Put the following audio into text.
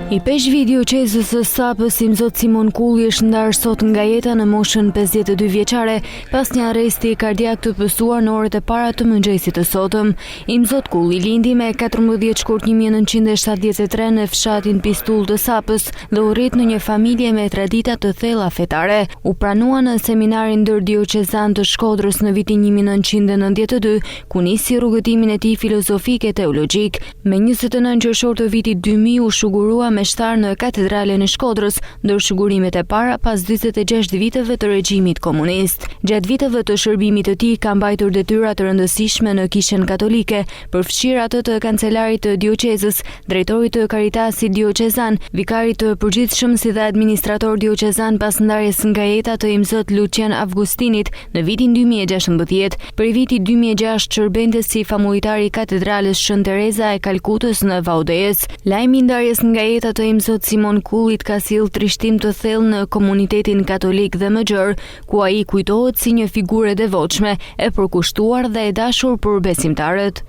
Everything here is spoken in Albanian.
Ipeshkvi i dioqezës së Sapës, Imzot Simon Kulli është ndarë sot nga jeta në moshën 52 vjeçare, pas një arresti kardiak të pësuar në orët e para të mëngjesit të sotëm. Imzot Kulli lindi me 14 shkurt 1973 në fshatin Pistull të Sapës dhe u rrit në një familje me tradita të thella fetare. U pranua në seminarin ndërdioqezan të Shkodrës në vitin 1992, ku nisi rrugëtimin e tij filozofik e teologjik. Me 29 qershor të vitit 2000 u shugurua meshtar në Katedralen e Shkodrës, ndër shugurimet e para pas 46 viteve të regjimit komunist. Gjatë viteve të shërbimit të tij ka mbajtur detyra të rëndësishme në Kishën Katolike, përfshirë atë të kancelarit të dioqezës, drejtorit të Caritasit dioqezan, vikarit të përgjithshëm si dhe administrator dioqezan pas ndarjes nga jeta të Imzot Luçian Avgustinit në vitin 2016. Prej vitit 2006 shërbente si famullitar i Katedrales Shën Tereza e Kalkutës në Vau Dejës. Lajmi i ndarjes nga jeta të Imzot Simon Kullit ka sjellë trishtim të thellë në komunitetin katolik dhe më gjerë, ku ai kujtohet si një figurë e devotshme, e përkushtuar dhe e dashur për besimtarët.